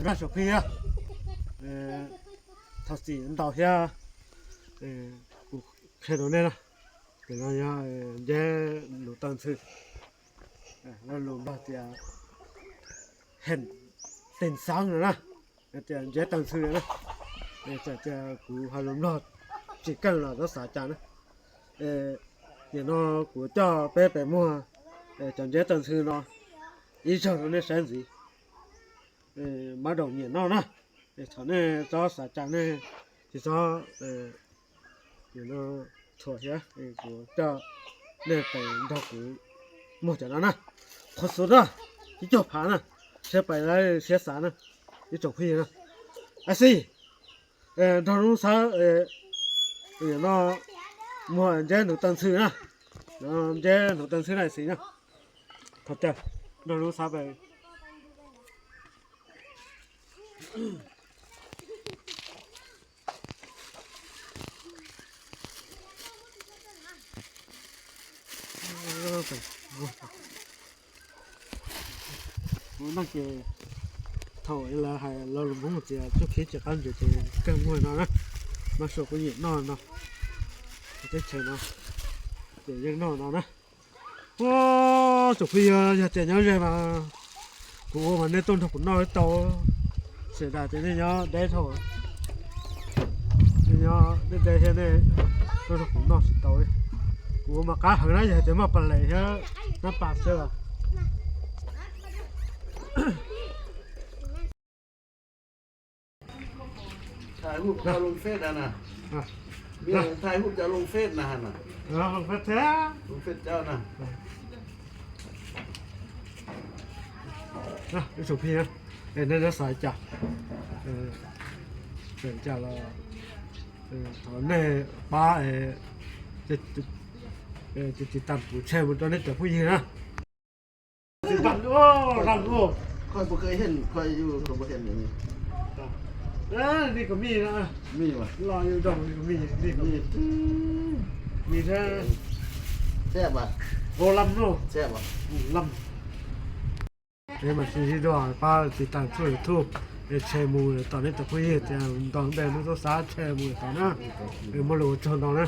Rau sổ phi á. Ơ, thảo sỉ đỏ hia. Ơ, cú khe đó nên là. Cái nó nhá, ơ, dễ lũ tăng sư. Ơ, nó lũ bao tiền. Hẹn tên sáng rồi đó. Ơ, tiền dễ tăng sư rồi đó. Ơ, chả, chả, cú hà lùm lọt. Chỉ cần là nó xả chả nữa. Ơ, thì nó cú cho bé bé mua. Ơ, chọn dễ tăng sư nó. Ý giờ nó nên sáng gì. Ơ, bắt đầu nhiệt nó nè. Ơ, thảo nè, cho xả chả nè. Thì cho, ơ, nhiệt nó thổi hia. Ơ, cú cho nè, phải đọc cú mua chả nó nè. Khó số đó. Cái chỗ phá nè. Sẽ phải lấy xe xả nè. Cái chỗ phi nè. À, xì. Ơ, đọc đúng sao, ơ, ơ, nó mua dễ nó tăng sư nè. Nó dễ nó tăng sư này xí nè. Thật chứ. Đọc đúng sao vậy. Ơ, ໂອ້ ນັກເກ ເຖົ້າເອລາໄຫ ລາວບໍ່ຮູ້ຈະຈຸຄິດຈະກັນຢູ່ທີ່ເກີງງວຍເນາະນະ ມາໂຊກກູຍິນອນເນາະ ເຈັບເຊີນເນາະ ເຈັບຍັງນອນເນາະນະ ໂອ້ ຈຸກພີເອີ ຢ່າແຈຍຍາວໃຫຍ່ມາ ກູໂອມາໃນຕົ້ນເຖົ້າກູນອນເຕົາ ເສຍດາຍແຕ່ນີ້ເນາະ ໄດ້ເຖົ້າ ນີ້ເນາະ ໄດ້ ໄດ້ແທ້ແນ່ ຕົ້ນເຖົ້າກູນອນເຕົາ ກູໂອມາກາເຫີນນະ ຢ່າແຈຍມາປານໃດເຮີ ນ້ຳປາກເຊື່ອ ຖ່າຍຮູບເຈົ້າລົງເຟສຫັ້ນນະ ອະ ເມຍຖ່າຍຮູບເຈົ້າລົງເຟສນະຫັ້ນນະ ເອີ ລົງເຟສແທ້ ລົງເຟສເຈົ້ານະ ນະ ໄປສົ່ງພີ່ນະ ເອີ ນັ້ນນະ ສາຍຈັບ ເອີ ສາຍຈັບລະ ເອີ ເຂົາແນ່ປ້າ ເອີ ຈະ ຈະ ເອີ ຈະຕິດຕາມກູແຊມັນຕົວນີ້ແຕ່ຜູ້ຍິງນະ. ໂອ້ ລຳ ໂອ້ ຂ້ອຍບໍ່ເຄີຍເຫັນ ຂ້ອຍຢູ່ກໍບໍ່ເຫັນອັນນີ້ ເອີ ນີ້ກໍມີນະ ມີຫວາ ລໍຢູ່ດອກນີ້ກໍມີ ນີ້ກໍມີ ມີ ມີແທ້ ແຊບຫວາ ໂອ້ ລຳເນາະ ແຊບຫວາ ອືມ ລຳ ເອີ ມາຊິດອກປ້າຕິດຕາມຊ່ອງຢູທູບ ເອີ ແຊໝູ່ຕອນນີ້ຕະຄຸຍເຮັດດອງແບບມັນກໍສາແຊໝູ່ຕອນນະ ເອີ ບໍ່ຮູ້ຈອນດອງນະ.